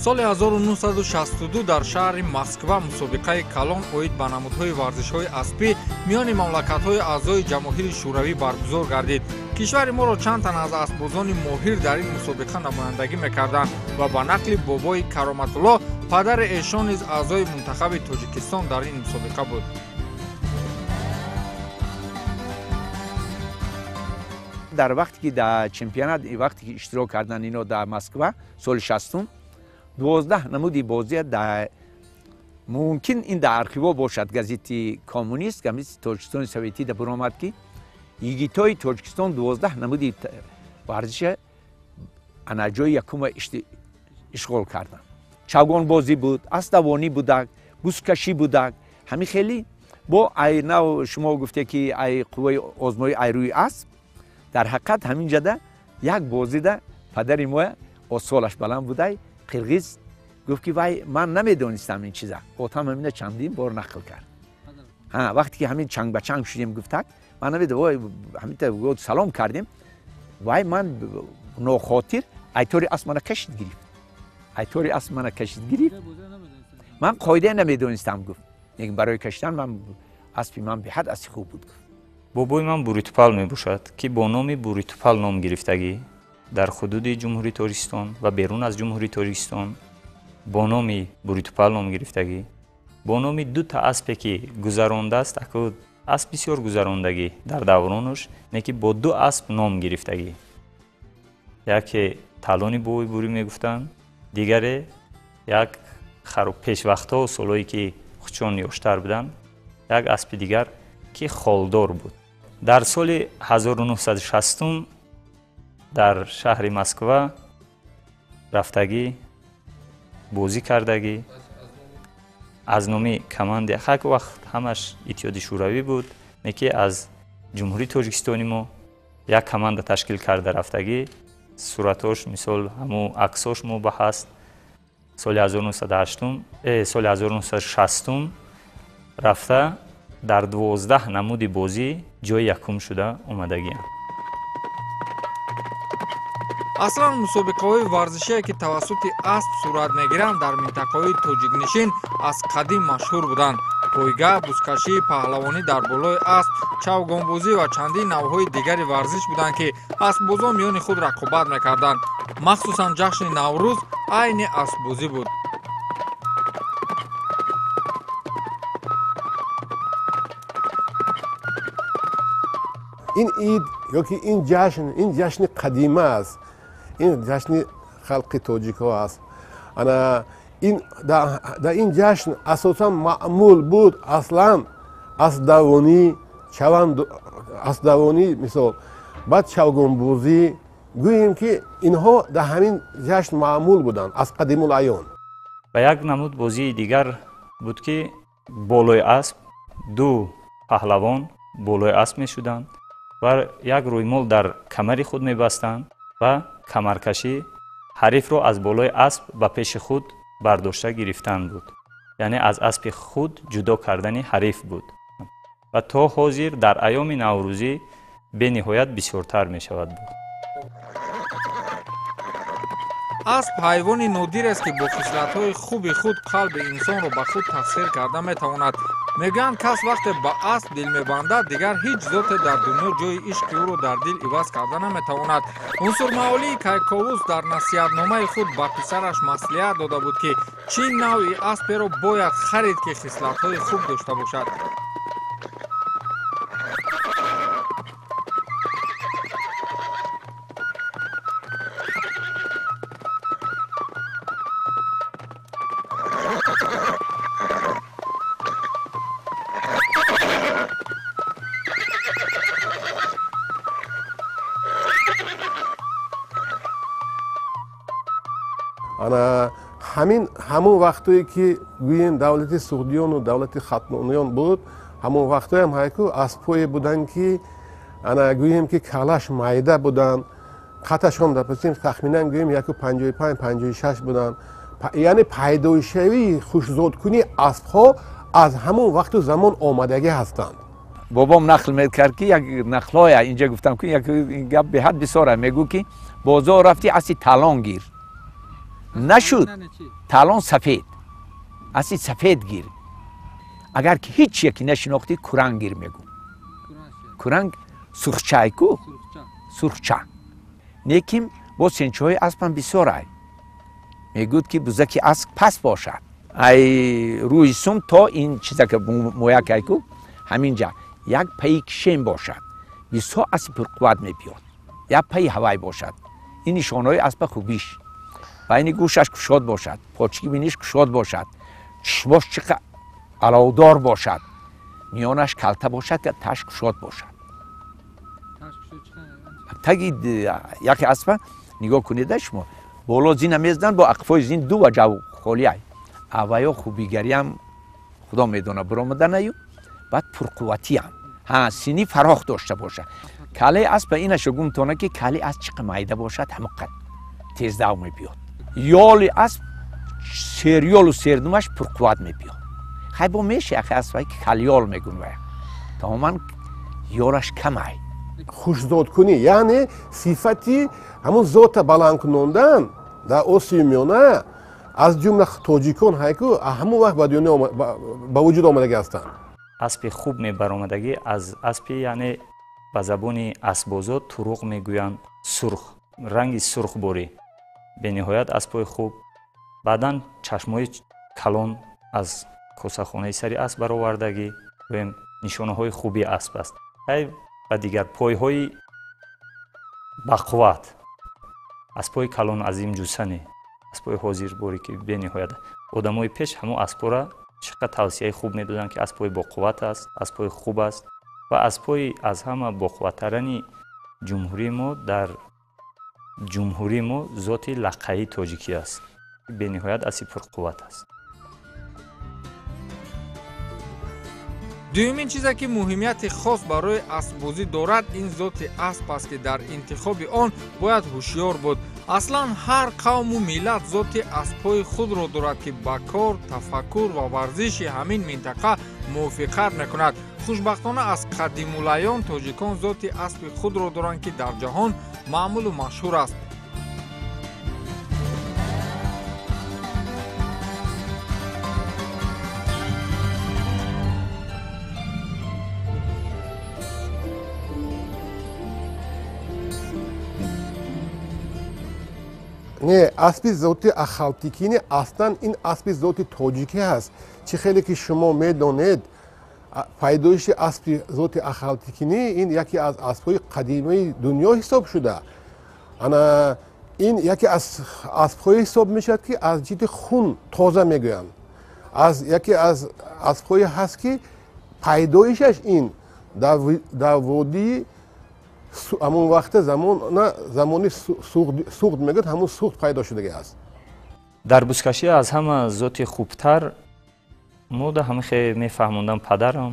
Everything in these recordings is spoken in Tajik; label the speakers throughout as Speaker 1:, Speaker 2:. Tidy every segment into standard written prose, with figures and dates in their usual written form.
Speaker 1: Соли 1962 дар шаҳри Москва мусобиқаи калон оид ба намудҳои варзишҳои аспӣ миёни мамлакатҳои аъзои Ҷамоҳири Шӯравӣ баргузор гардид. Кишвари моро чанд тан аз аспбозони моҳир дар ин мусобиқа намояндагӣ мекарданд ва ба нақли бобои Кароматулло падари эшон низ аъзои мунтахаби Тоҷикистон дар ин мусобиқа буд.
Speaker 2: Дар вақте ки дар чемпионат вақте ки иштирок карданд ино дар Москва соли 60 12 намуди бозия дар мумкин ин дар архиво бошад, газети Коммунист, газети Тоҷикистони Советӣ да буромад, ки йигитои Тоҷикистон 12 намуди варзиша ана ҷои якума ишғол карданд. Чавгонбозӣ буд, аспдавонӣ будак, бузкашӣ будак, ҳамин хеле бо ай нав шумо гуфте ки ай қувваи озмои ай рӯи асп, дар ҳақиқат ҳамин ҷада як бозида падари мо осолаш баланд будай, қирғиз гуфт ки вай ман намедонистам ин чиза, отам ҳамина чандин бор нақл кард. Вақте ки ҳамин чанг ба чанг шудем, гуфтак ман намедонам, вой ҳаминта салом кардем, вай ман нохотир айтори асп мана кашид гирифт, айтори асп мана кашид гирифт, ман қоида намедонистам, гуфт лекин барои кашидан ман аспи ман беҳад аспи хуб буд, гуфт.
Speaker 3: Бобои ман Буритупал мебошад, ки бо номи Буритупал ном гирифтагӣ дар ҳудуди Ҷумҳурии Тоҷикистон ва берун аз Ҷумҳурии Тоҷикистон бо номи Буритупал ном гирифтагӣ, бо номи дута аспе ки гузарондааст, аку асп бисёр гузарондагӣ дар давронуш, не ки бо ду асп ном гирифтагӣ. Яке талони бобои Бурӣ мегуфтанд, дигаре як пешвақтҳо солҳое ки хучон ёштар буданд, як аспи дигар ки холдор буд. Дар соли 1960 дар шаҳри Москва рафтагӣ, бозӣ кардагӣ аз номи команди хак вақт ҳамаш Иттиҳоди Шӯравӣ буд, не ки аз Ҷумҳурии Тоҷикистони мо як команда ташкил карда рафтагӣ. Суратош мисол ҳамун аксош мо ба ҳаст. Соли 1980, соли 1960 рафта дар 12 намуди бозӣ ҷои якум шуда омадагиам.
Speaker 1: Аслан мусобиқаҳои варзишие ки тавассути асп сурат мегиранд дар минтақаҳои тоҷикнишин аз қадим машҳур буданд. Пойга, бузкашӣ, паҳлавонӣ дар болои асп, чавгонбозӣ ва чандин навъҳои дигари варзиш буданд ки аспбозон миёни худ рақобат мекарданд. Махсусан ҷашни Наврӯз айни аспбозӣ буд.
Speaker 4: Ин ид ёки ин ҷашн, ин ҷашни қадима аст, ин ҷашни халқи тоҷикҳо аст. Ана ин дар ин ҷашн асосан маъмул буд аслан аспдавонӣ, аспдавонӣ мисол, баъд чавгонбозӣ, гӯем ки инҳо дар ҳамин ҷашн маъмул буданд аз қадимулайём.
Speaker 3: Ва як намуд бозии дигар буд ки болои асп ду паҳлавон болои асп мешуданд ва як рӯймол дар камари худ мебастанд ва камаркашӣ ҳарифро аз болои асп ба пеши худ бардошта гирифтан буд, яъне аз аспи худ ҷудо кардани ҳариф буд. Ва то ҳозир дар айёми Наврӯзӣ бениҳоят бисёртар мешавад буд.
Speaker 1: Асп ҳайвони нодир аст ки бо хислатҳои хуби худ қалби инсонро ба худ тасхир карда метавонад. Мегӯянд кас вақте ба асп дил мебандад, дигар ҳеҷ зоте дар дунё ҷои ишқи ӯро дар дил иваз карда наметавонад. Унсурмаолии Кайковус дар насиҳатномаи худ ба писараш маслиҳат дода буд ки чӣ навъи асперо бояд харид ки хислатҳои хуб дошта бошад.
Speaker 4: Ана ҳамин ҳамон вақтое ки гӯем давлати Суғдиёну давлати Хатлониён буд, ҳамон вақтоям ҳайку аспҳое буданд ки ана гӯем ки калаш майда буданд, қаташон дапасем тахминан гӯем 1,55 56 буданд. Яъне пайдоишавии хушзодкунии аспҳо аз ҳамон вақту замон омадагӣ ҳастанд.
Speaker 2: Бобом нақл мекард ки як нақлҳоя инҷа гуфтам ки як гап беҳад бисёра, мегӯ ки бозор рафти аси талон гир, Нашуд, талон сафед, аси сафед гир. Агар ки ҳеҷ яке нашинохтӣ, куранг гир мегӯ. Куранг сурхчай ку, сурхча. Лекин бо сенчаҳои аспам бисёр ай. Мегӯд ки бузаки асп паст бошад. Ай рӯи сум то ин чиза ки мояк ай ку, ҳаминҷа як пайи кишем бошад. Бисёр аспи пурқувват мебиёд. Як пайи ҳавай бошад. Ин нишонаҳои аспа хубиш. Байни гӯшаш кушод бошад, почки биниш кушод бошад, чишмош чиқа аловдор бошад, миёнаш калта бошад, таш кушод бошад. Таги яке аспа нигоҳ кунед шумо, боло зина мезананд, бо ақфои зин ду ваҷав холӣ ай. Авваё хубигариам худо медона биромаданаю, баъд пурқувватиам. Ҳа, сини фарох дошта бошад. Калаи аспа инаша гумтона ки калаи асп чиқа майда бошад, ҳамон қад тездав мебиёд. Ёли асп серёлу сердумаш пурқувват мебиёд. Хай бо меша яхе аспае ки калёл мегӯн вая. Тамоман ёлаш камай.
Speaker 4: Хушзодкунӣ, яъне сифати ҳамон зота баланд кунондан дар Осиёи Миёна аз ҷумла тоҷикон ҳайку ҳамон вақт ба дунё ба вуҷуд омадагӣ ҳастанд.
Speaker 3: Аспи хуб мебаромадагӣ аз аспи, яъне ба забони аспбозо туруқ мегӯянд, сурх, ранги сурхборӣ. Бениҳоят аспҳои хуб. Баъдан чашмҳои калон аз косахонаи сари асп баровардагӣ, гӯем нишонаҳои хуби асп аст. Ва дигар пойҳои бақувват, аспҳои калон азимҷусане, аспҳои ҳозирборӣ ки бениҳоят одамои пеш ҳамон аспҳоро чӣ қадр тавсияи хуб медоданд ки аспҳои боқувват аст, аспҳои хуб аст ва аспҳои аз ҳама боқувваттарани ҷумҳурии мо дар ҷумҳурии мо зоти лаққаи тоҷикӣ аст. Бениҳоят аси пурқувват аст.
Speaker 1: Дуюмин чизе ки муҳимияти хос барои аспбозӣ дорад, ин зоти асп аст ки дар интихоби он бояд ҳушёр буд. Аслан ҳар қавму миллат зоти аспҳои худро дорад ки ба кор, тафаккур ва варзиши ҳамин минтақа мувофиқат мекунад. Хушбахтона аз қадимулайён тоҷикон зоти аспи худро доранд ки дар ҷаҳон маъмулу машҳур аст.
Speaker 4: Не, аспи зоти ахалтикини аслан ин аспи зоти тоҷикӣ ҳаст. Чӣ хеле ки шумо медонед, пайдоиши аспи зоти ахалтикинӣ ин яке аз аспҳои қадимаи дунё ҳисоб шуда. Ана ин яке аз аспҳое ҳисоб мешавад ки аз ҷиҳати хун тоза мегӯянд. Аз яке аз аспҳое ҳаст ки пайдоишаш ин дар водии ҳамон вақта замони суғд мегӯяд, ҳамон суғд пайдо шудагӣ аст.
Speaker 3: Дар бузкашӣ аз ҳама зоти хубтар мо да ҳама хе мефаҳмондам падарам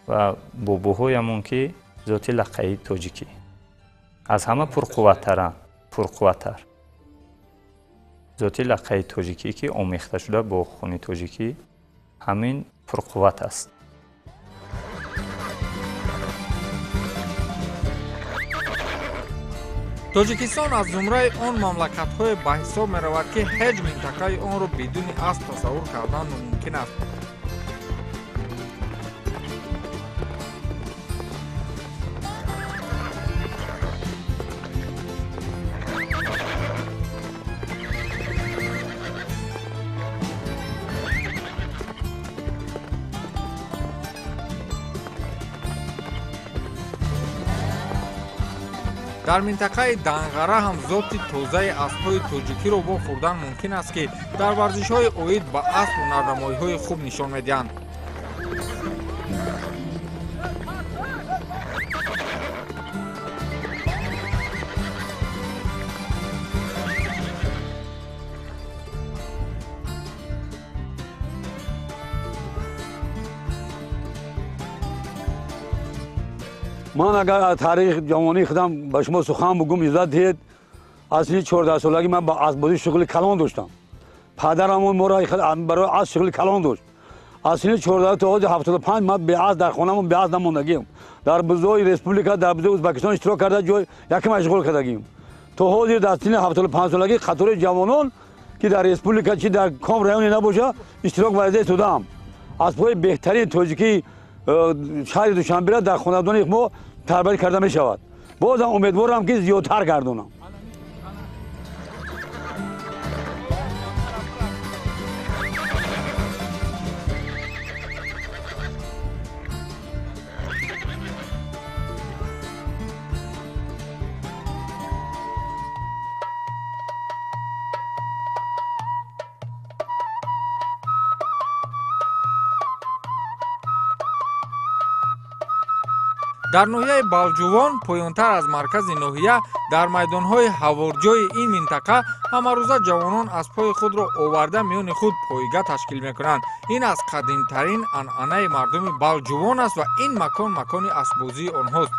Speaker 3: ва бобоҳоямон ки зоти лаққаи тоҷикӣ аз ҳама пурқувваттаранд, пурқувваттар. Зоти лаққаи тоҷикӣ ки омехта шуда бо хуни тоҷикӣ ҳамин пурқувват аст.
Speaker 1: Тоҷикистон аз зумраи он мамлакатҳое ба ҳисоб меравад ки ҳеҷ минтақаи онро бидуни асп тасаввур кардан номумкин аст. Дар минтақаи Данғара ҳам зоти тозаи аспҳои тоҷикиро вохӯрдан мумкин аст ки дар варзишҳои оид ба асп ҳунарнамоиҳои хуб нишон медиҳанд.
Speaker 5: Ман агар аз таърихи ҷавонии худам ба шумо сухан бугум, иҷозат диҳед, аз синни 14 солагӣ ман ба аспбозӣ шуғли калон доштам. Падарамон моро барои асп шуғли калон дошт. Аз синни 14 то ҳозир 75 ман беасп дар хонамон беасп намондагиам. Дар бузои республика, дар бузои Ӯзбекистон иштирок карда, ҷой якум ишғол кардагием. То ҳозир дар синни 75 солагӣ қатори ҷавонон Ки дар республика чи дар ком районе набошад, иштирок варзида истодаам. Аспҳои беҳтарини тоҷикии шаҳри Душанбера дар хонадони мо тарбият карда мешавад. Бозам умедворам, ки зиёдтар гардонам.
Speaker 1: Дар ноҳияи Балҷувон, поёнтар аз маркази ноҳия, дар майдонҳои ҳаворҷои ин минтақа ҳамарӯза ҷавонон аспҳои худро оварда миёни худ пойга ташкил мекунанд. Ин аз қадимтарин анъанаи мардуми Балҷувон аст ва ин макон макони аспбозии онҳост.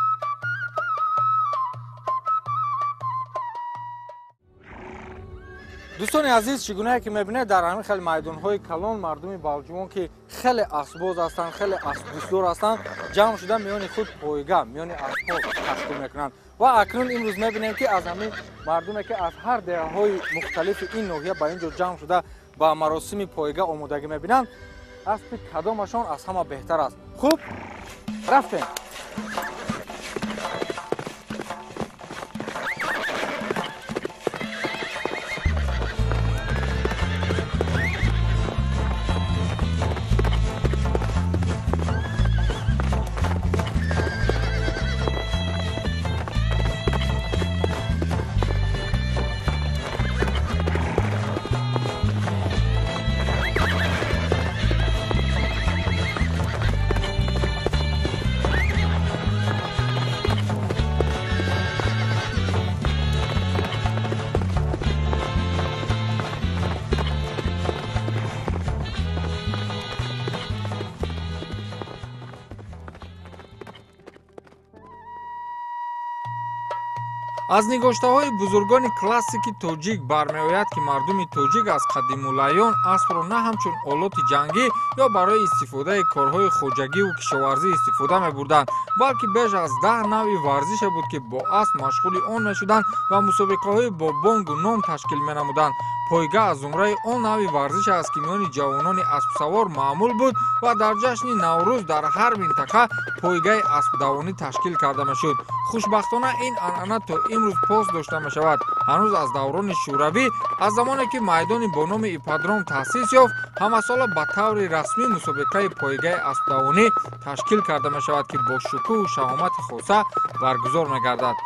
Speaker 1: Дӯстони азиз, чӣ гунае ки мебинед, дар ҳамин хел майдонҳои калон мардуми Балҷувон, ки хеле аспбоз ҳастанд, хеле аспдӯстдор ҳастанд, ҷамъ шуда миёни худ пойга миёни аспҳо ташкил мекунанд. Ва акнун имрӯз мебинем, ки аз ҳамин мардуме, ки аз ҳар деҳаҳои мухталифи ин ноҳия ба ин ҷо ҷамъ шуда ба маросими пойга омодагӣ мебинанд, аспи кадомашон аз ҳама беҳтар аст. Хуб, рафтем. Аз нигоштаҳои бузургони классики тоҷик бармеояд, ки мардуми тоҷик аз қадимулайён аспро на ҳамчун олоти ҷангӣ ё барои истифодаи корҳои хоҷагиву кишоварзӣ истифода мебурданд, балки беш аз 10 навъи варзише буд, ки бо асп машғули он мешуданд ва мусобиқаҳои бо бонгу ном ташкил менамуданд. Пойга аз зумраи он навъи варзише аст, ки миёни ҷавонони аспсавор маъмул буд ва дар ҷашни Наврӯз дар ҳар минтақа пойгаи аспдавонӣ ташкил карда мешуд. Хушбахтона, ин анъана то имрӯз пос дошта мешавад. Ҳанӯз аз даврони Шӯравӣ, аз замоне ки майдони бо номи ипподром таъсис ёфт, ҳамасола ба таври расмӣ мусобиқаи пойгаи аспдавонӣ ташкил карда мешавад, ки бо шукӯҳу шаҳомати хоса баргузор мегардад.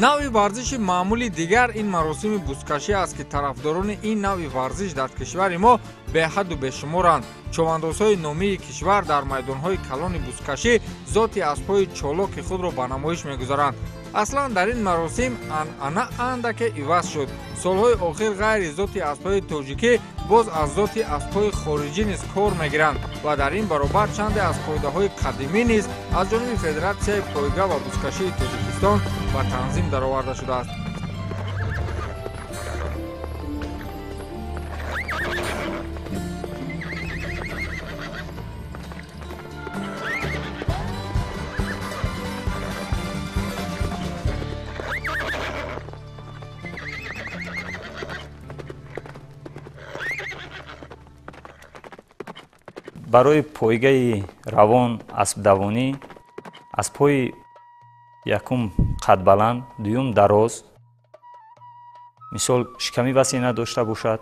Speaker 1: Навъи варзиши маъмули дигар ин маросими бузкашӣ аст, ки тарафдорони ин навъи варзиш дар кишвари мо беҳадду бешуморанд. Човандозҳои номии кишвар дар майдонҳои калони бузкашӣ зоти аспҳои чолоки худро ба намоиш мегузоранд. Аслан дар ин маросим анъана андаке иваз шуд. Солҳои охир ғайри зоти аспҳои тоҷикӣ боз аз зоти аспҳои хориҷӣ низ кор мегиранд ва дар ин баробар чанде аз қоидаҳои қадимӣ низ аз ҷониби Федератсияи пойга ва бузкашии Тоҷикистон ба танзим дароварда шудааст.
Speaker 3: Барои пойгаи равон аспдавонӣ аспҳои якум қадбаланд, дуюм дароз, мисол шиками васеъ надошта бошад.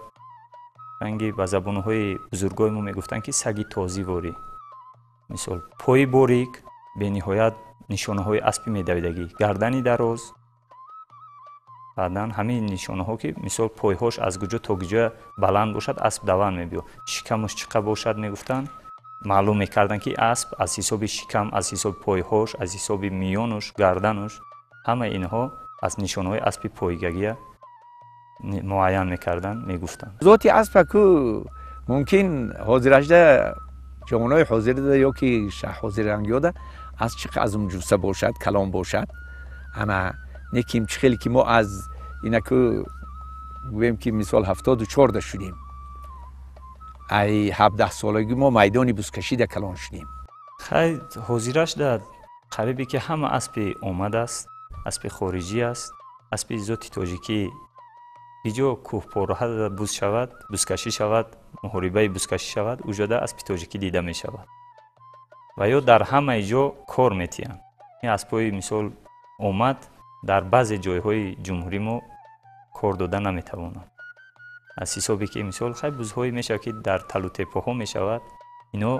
Speaker 3: Ранги ба забонҳои бузургои мо мегуфтанд, ки саги тозиворӣ. Мисол пои борик, бениҳоят нишонаҳои аспи медавидагӣ, гардани дароз, баъдан ҳамин нишонаҳо, ки мисол пойҳош аз куҷо то куҷо баланд бошад, асп даванд мебиёд. Шикамаш чиқа бошад, мегуфтанд, маълум мекарданд, ки асп аз ҳисоби шикам, аз ҳисоби пойҳош, аз ҳисоби миёнуш, гардануш, ҳамаи инҳо аз нишонаҳои аспи пойгагия муайян мекарданд, мегуфтанд.
Speaker 2: Зоти аспа ку мумкин ҳозирашда Ҷавонои ҳозирда ё ки ҳозиррангиёда аз чӣ азм ҷуса бошад, калон бошад. Ана неким чӣ хеле ки мо аз инаку гӯем ки мисол 74 шудем. Ай 17 солагӣ мо майдони бузкашида калон шудем.
Speaker 3: Хай ҳозираш да қарибе ки ҳама аспи омад аст, аспи хориҷӣ аст, аспи зоти тоҷикӣ ҳиҷо кӯҳпораҳа буз шавад, бузкашӣ шавад, муҳорибаи бузкашӣ шавад, уҷода аспи тоҷикӣ дида мешавад. Ва ё дар ҳамаи ҷо кор метиҳанд. Ин аспҳои мисол омад дар баъзе ҷойҳои ҷумҳурӣ мо кор дода наметавонанд. Аз ҳисобе ки мисол хай бузҳое мешавад ки дар талутеппаҳо мешавад, ино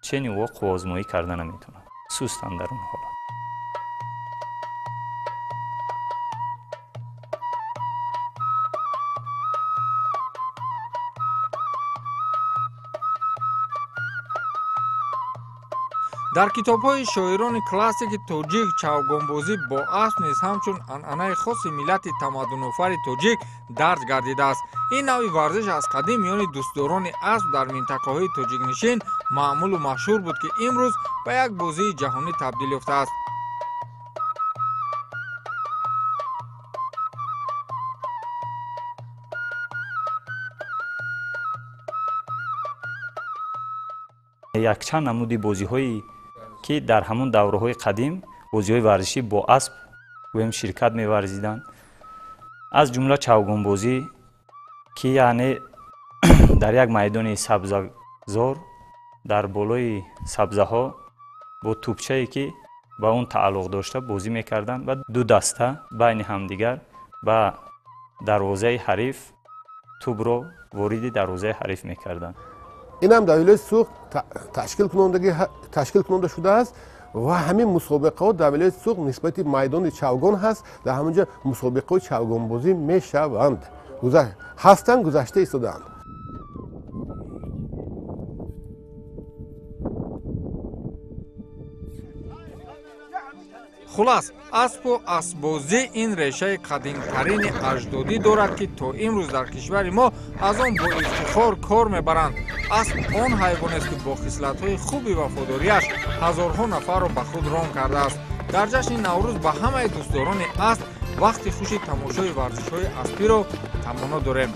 Speaker 3: чени во қувваозмоӣ карда наметавонанд, сустанд дар он ҳолат.
Speaker 1: Дар китобҳои шоирони классики тоҷик чавгонбозӣ бо асп низ ҳамчун анъанаи хоси миллати тамаддунофари тоҷик дарҷ гардидааст. Ин навъи варзиш аз қадим миёни дӯстдорони асп дар минтақаҳои тоҷикнишин маъмулу машҳур буд, ки имрӯз ба як бозии ҷаҳонӣ табдил ёфтааст.
Speaker 3: Якчанд намуди бозиҳои ки дар ҳамон давраҳои қадим бозиҳои варзишӣ бо асп гӯем ширкат меварзиданд, аз ҷумла чавгонбозӣ, ки яъне дар як майдони сабзазор дар болои сабзаҳо бо тӯпчае ки ба он тааллуқ дошта бозӣ мекарданд ва ду даста байни ҳамдигар ба дарвозаи ҳариф тӯбро вориди дарвозаи ҳариф мекарданд.
Speaker 4: Инам дар вилояти Суғд ташкил кунонда шудааст ва ҳамин мусобиқаҳо дар вилояти Суғд нисбати майдони чавгон ҳаст. Дар ҳамон ҷо мусобиқаҳои чавгонбозӣ мешаванд, ҳастанд, гузашта истодаанд.
Speaker 1: Хулас, аспу аспбозӣ ин решаи қадимтарини аҷдодӣ дорад, ки то имрӯз дар кишвари мо аз он бо ифтихор кор мебаранд. Асп он ҳайвонест, ки бо хислатҳои хуби вафодориаш ҳазорҳо нафарро ба худ ром кардааст. Дар ҷашни Наврӯз ба ҳамаи дӯстдорони асп вақти хуши тамошои варзишҳои аспиро таманно дорем.